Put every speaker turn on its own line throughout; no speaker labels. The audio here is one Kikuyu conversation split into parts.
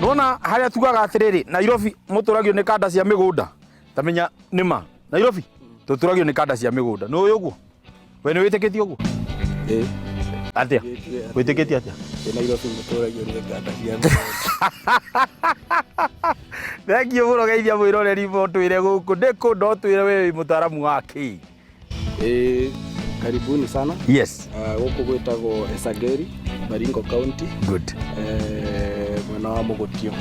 Nona harĩa tugaga atĩrĩrĩ, Nairobi mũtũragio nĩ kanda cia mĩgũnda. Tamenya nĩma Nairobi tũtũragio nĩ kanda cia mĩgũnda. Nĩ ũĩ ũguo? We nĩ wĩtĩkĩtie ũguo?
Ĩĩ.
Atĩa? Wĩtĩkĩtie atĩa?
Ĩ Nairobi mũtũragio nĩ nganda cia mĩgũnda.
Thengiũ mũno geithia mwĩroreri twĩre gũkũ nĩ kũ no twĩre we wĩ mũtaaramu wa kĩ?
Ĩĩ, karibuni sana.
Yes.
Gũkũ gwĩtagwo Esageri, Baringo County.
Good.
Mwena wa Mũgũtio.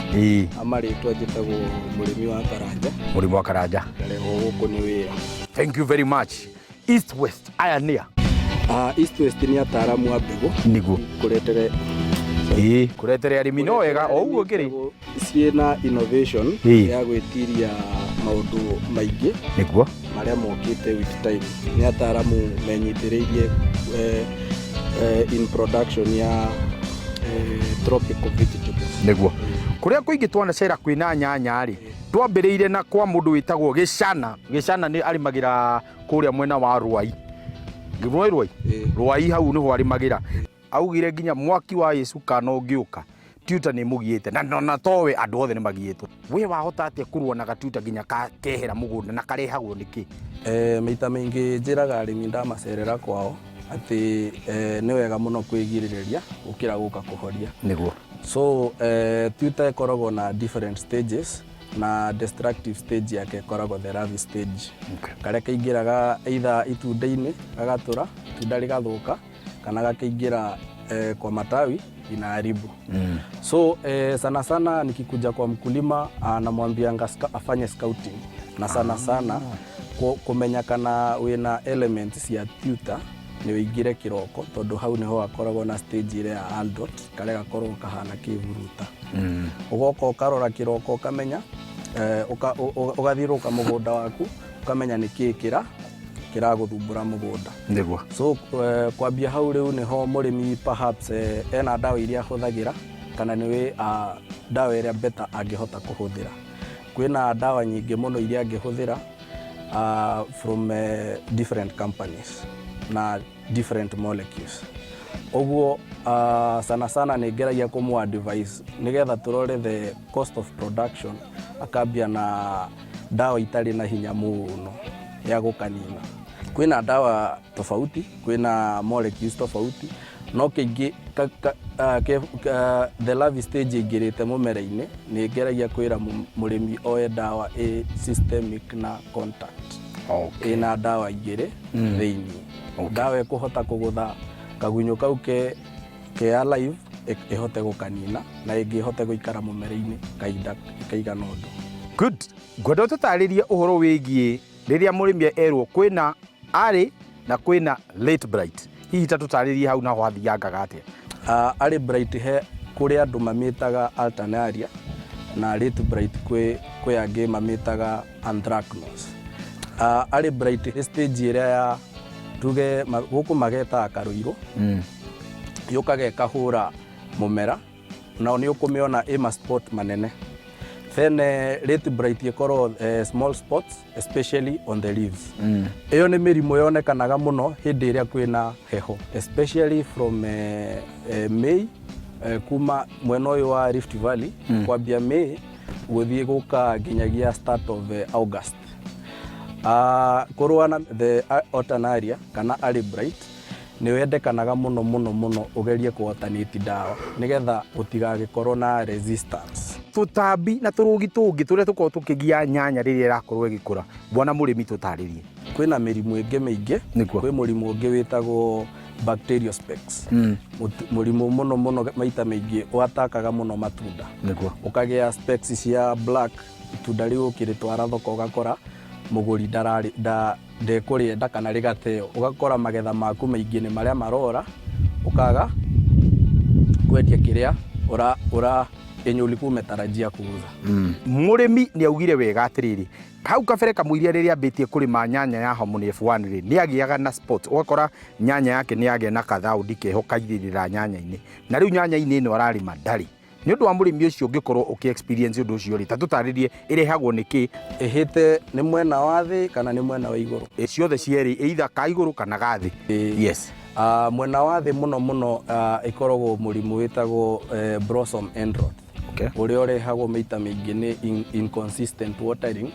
Amarĩtwa njĩtagwo Mũrĩmi wa Karanja.
Mũrĩmi wa Karanja.
Ngarehwo gũkũ nĩ wĩra.
Thank you very much. East West aya nĩa?
East West nĩ ataaramu a mbegũ.
Nĩguo.
Kũretere
Ĩĩ, kũretere arĩmi no wega o ũguo kĩrĩ.
Mbegũ ciĩna innovation ya gwĩtiria maũndũ maingĩ
Nĩguo.
marĩa mokĩte with time. Nĩ ataaramu menyitĩrĩirie in production ya tropical vegetables.
Nĩguo. Kũrĩa kũingĩ twanacera kwĩna nyanya rĩ, twambĩrĩire na kwa mũndũ wĩtagwo Gĩcana. Gĩcana nĩ arĩmagĩra kũrĩa mwena wa Rwai. Rwai Rwai? Rwai hau nĩho arĩmagĩra. Augire nginya mwaki wa Yesu kana ũngĩũka tuta nĩ mũgiĩte na na towe andũ othe nĩ magiĩtwo. We wahota atĩa kũrũa na gatuta nginya kehera mũgũnda na karehagwo nĩkĩ?
Maita maingĩ njĩraga arĩmi ndamacerera kwao atĩ nĩ wega mũno kwĩgirĩrĩria gũkĩra gũka kũhoria.
Nĩguo.
So tuta ĩkoragwo na different stages na destructive stage yake ĩkoragwo the larvae stage. Karĩa kaingĩraga either itunda-inĩ gagatũra, itunda rĩgathũka, kana gakaingĩra kwa matawi inaharibu. So sana sana nikikuja kwa mkulima namwambianga afanye scouting na sana sana kũmenya kana wĩna elements cia tuta nĩ ũingĩre kĩroko tondũ hau nĩho hakoragwo na stage ĩrĩa ya adult karĩa gakoragwo kahana kĩburuta. Ũgoka ũkarora kĩroko ũkamenya ũgathiũrũrũka mũgũnda waku ũkamenya nĩ kĩĩ kĩragũthumbũra mũgũnda.
Nĩguo.
So kwambia hau rĩu nĩho mũrĩmi perhaps ena ndawa iria ahũthagĩra kana nĩwe ndawa ĩrĩa better angĩhota kũhũthĩra. Kwĩna ndawa nyingĩ mũno iria angĩhũthĩra from different companies na different molecules. Ũguo sana sana nĩ ngeragia kũmũ advise nĩgetha tũrore the cost of production akambia na ndawa itarĩ na hinya mũno ya gũkanina. Kwĩna ndawa tofauti, kwĩna molecules tofauti, no kĩingĩ the larvae stage ĩingĩrĩte mũmera-inĩ nĩ ngeragia kwĩra mũrĩmi oe ndawa ĩ systemic na contact. Ĩna ndawa igĩrĩ thĩinĩ. Ndawa ĩkũhota kũgũtha kagunyũ kau ke alive ĩhote gũkanina na ĩngĩ ĩhote gũikara mũmera-inĩ kahinda kaigana ũndũ.
Good. Ngwenda ũtũtarĩrie ũhoro wĩgiĩ rĩrĩa mũrĩmi erwo kwĩna early na kwĩna late blight. Hihi ta tũtarĩrie hau naho hathiangaga atĩa?
Early blight he kũrĩ andũ mamĩtaga alternaria na late blight kwĩ angĩ mamĩtaga anthracnose. Early blight nĩ stage ĩrĩa ya tuge gũkũ magetaga karũirũ. Yũkaga ĩkahũra mũmera nao nĩ ũkũmĩona ĩ ma spot manene. Then late blight ĩkorwo small spots especially on the leaves. Ĩyo nĩ mĩrimũ yonekanaga mũno hĩndĩ ĩrĩa kwĩna heho especially from May, kuma mwena ũyũ wa Rift Valley kwambia May gũthiĩ gũka nginyagia start of August. Kũrũa na the alternaria kana early blight nĩ wendekanaga mũno mũno mũno ũgerie kũ-alternate ndawa nĩgetha gũtigagĩkorwo na resistance.
Tũtambi na tũrũgi tũngĩ tũrĩa tũkoragwo tũkĩgia nyanya rĩrĩa ĩrakorwo ĩgĩkũra, bwana mũrĩmi tũtarĩrie.
Kwĩna mĩrimũ ĩngĩ mĩingĩ.
Nĩguo.
Kwĩ mũrimũ ũngĩ wĩtagwo bacterial specks. Mũrimũ mũno mũno maita maingĩ watakaga mũno matunda.
Nĩguo.
Ũkagĩa specks cia black, itunda rĩu ũkĩrĩtwara thoko ũgakora mũgũri ndekũrĩenda kana rĩgateo. Ũgakora magetha maku maingĩ nĩ marĩa marora, ũkaga kwendia kĩrĩa ũra yenye ulikuwa umetarajia kuuza.
Mũrĩmi nĩ augire wega atĩrĩrĩ, hau kabere kamũiria rĩrĩa ambĩtie kũrĩma nyanya ya Harmony F1 rĩ, nĩ agĩaga na spot, ũgakora nyanya yake nĩ yagĩa na kathaũndi keho kairĩrĩra nyanya-inĩ, na rĩu nyanya-inĩ ĩno ararĩma ndarĩ. Nĩ ũndũ wa mũrĩmi ũcio ũngĩkorwo ũkĩ experience ũndũ ũcio rĩ, ta tũtarĩrie ĩrehagwo nĩ kĩ?
Ĩhĩte nĩ mwena wa thĩ kana nĩ mwena wa igũrũ?
Ĩ ciothe cierĩ, either ka igũrũ kana ga thĩ. Yes.
Mwena wa thĩ mũno mũno ĩkoragwo mũrimũ wĩtagwo blossom end rot. Ũrĩa ũrehagwo maita maingĩ nĩ inconsistent watering.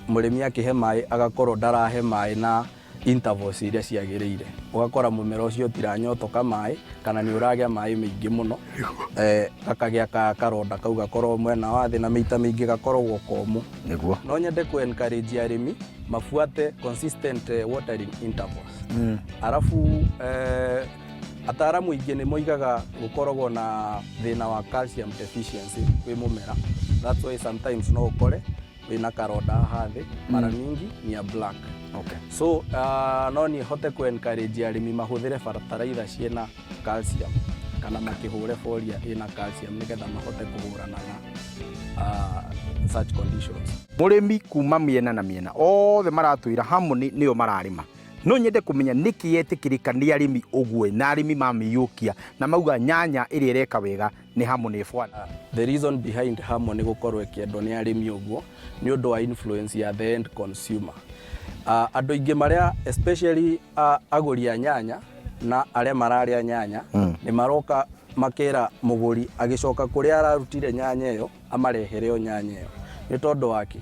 Mũrĩmi akĩhe maĩ agakorwo ndarahe maĩ na intervals iria ciagĩrĩire, ũgakora mũmera ũcio ũtiranyotoka maĩ kana nĩ ũragĩa maĩ maingĩ mũno, gakagĩa karonda kau gakorwo mwena wa thĩ na maita maingĩ gakoragwo komũ. No nyende kũ encourage arĩmi mabuate consistent watering intervals. Arabu ataaramu aingĩ nĩ moigaga gũkoragwo na thĩna wa calcium deficiency kwĩ mũmera. That's why sometimes no ũkore wĩna karonda haha thĩ, mara mingi ni ya black. So no niĩ hote kũ encourage arĩmi mahũthĩre bataraitha ciĩna calcium kana makĩhũre foliar ĩna calcium nĩgetha mahote kũhũrana na such conditions.
Mũrĩmi kuma mĩena na mĩena othe maratwĩra Harmony nĩyo mararĩma. No nyende kũmenya nĩkĩ yetĩkĩrĩka nĩ arĩmi ũguo na arĩmi mamĩiyũkia na mauga nyanya ĩrĩa ĩreka wega nĩ Harmony F1.
The reason behind Harmony gũkorwo ĩkĩendwo nĩ arĩmi ũguo nĩ ũndũ wa influence ya the end consumer. Andũ aingĩ marĩa especially agũri a nyanya na arĩa mararĩa nyanya nĩ maroka makera mũgũri agĩcoka kũrĩa ararutire nyanya ĩyo amarehere o nyanya ĩyo. Nĩ tondũ wake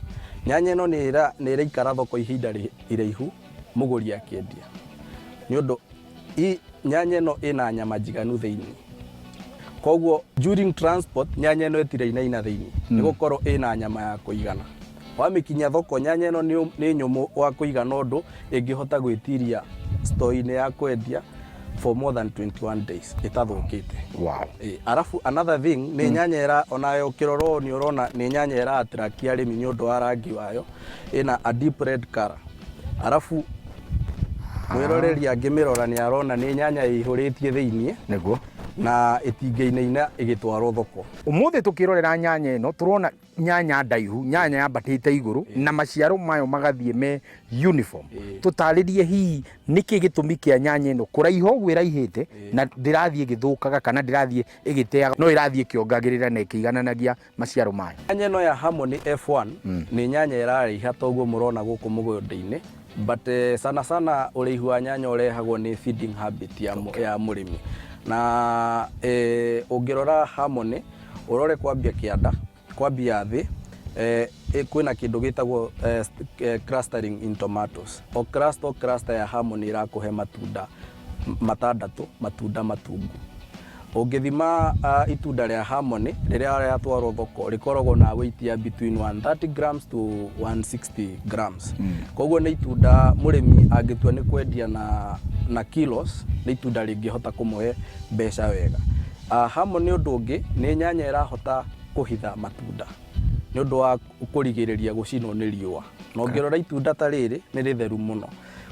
nyanya ĩno nĩ ĩraikara thoko ihinda iraihu mũgũri akĩendia, nĩ ũndũ nyanya ĩno ĩna nyama njiganu thĩinĩ, koguo during transport nyanya ĩno ĩtirainaina thĩinĩ nĩ gũkorwo ĩna nyama ya kũigana. Wamĩkinyia thoko, nyanya ĩno nĩ nyũmũ wa kũigana ũndũ ĩngĩhota gwĩtiria store-inĩ ya kwendia for more than 21 days ĩtathũkĩte. Arabu another thing nĩ nyanya ĩra onayo ũkĩrora ũũ nĩ ũrona nĩ nyanya ĩra attract arĩmi nĩ ũndũ wa rangi wayo, ĩna a deep red color. Arabu mwĩroreri angĩmĩrora nĩ arona nĩ nyanya ĩihũrĩtie thĩiniĩ na ĩtingĩinaina ĩgĩtwarwo thoko.
Ũmũthĩ tũkĩrorera nyanya ĩno tũrona nyanya ndaihu, nyanya yambatĩte igũrũ na maciaro mayo magathiĩ me uniform. Tũtarĩrie hihi nĩkĩ gĩtũmi kĩa nyanya ĩno kũraiha ũguo ĩraihĩte na ndĩrathiĩ ĩgĩthũkaga kana ndĩrathiĩ ĩgĩteaga, no ĩrathiĩ ĩkĩongagĩrĩra na ĩkĩigananagia maciaro mayo.
Nyanya ĩno ya Harmony F1 nĩ nyanya ĩraraiha ta ũguo mũrona gũkũ mũgũnda-inĩ, but sana sana ũraihu wa nyanya ũrehagwo nĩ feeding habit ya mũrĩmi. Na ũngĩrora Harmony ũrore kwambia kĩanda, kwambia thĩ, kwĩna kĩndũ gĩtagwo clustering in tomatoes. O cluster, o cluster ya Harmony ĩrakũhe matunda matandatũ, matunda matungu. Ũngĩthima itunda rĩa Harmony rĩrĩa rĩatwarwo thoko rĩkoragwo na weight ya between 130 grams to 160 grams. Koguo nĩ itunda mũrĩmi angĩtua nĩ kwendia na kilos, nĩ itunda rĩngĩhota kũmũhe mbeca wega. Harmony ũndũ ũngĩ nĩ nyanya ĩrahota kũhitha matunda nĩ ũndũ wa kũrigĩrĩria gũcinwo nĩ riũa. Na ũngĩrora itunda ta rĩrĩ nĩ rĩtheru mũno.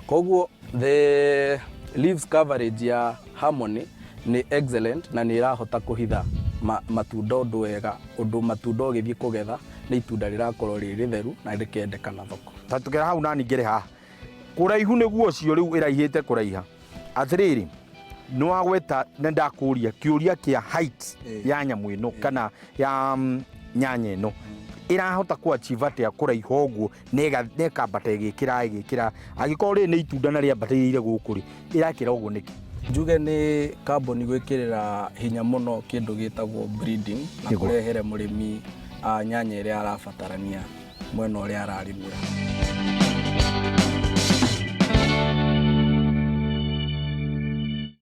Koguo the leaves coverage ya Harmony nĩ excellent na nĩ ĩrahota kũhitha matunda ũndũ wega, ũndũ matunda ũgĩthiĩ kũgetha nĩ itunda rĩrakorwo rĩ rĩtheru na rĩkendekana thoko.
Ta tũkĩra hau nani ngĩrĩ haha kũraihu nĩguo ũcio rĩu ĩraihĩte kũraiha. Atĩrĩrĩ, nĩ wagweta na ndakũria kĩũria kĩa height ya nyamũ ĩno kana ya nyanya ĩno ĩrahota kũ achieve atĩa kũraiha ũguo na ĩkambata ĩgĩkĩra angĩkorwo rĩrĩ nĩ itunda na rĩambatĩrĩire gũkũ rĩ, ĩrakĩra ũguo nĩkĩ?
Njuge nĩ kambuni gwĩkĩrĩra hinya mũno kĩndũ gĩtagwo breeding na kũrehere mũrĩmi nyanya ĩrĩa arabatarania mwena ũrĩa ararĩmĩra.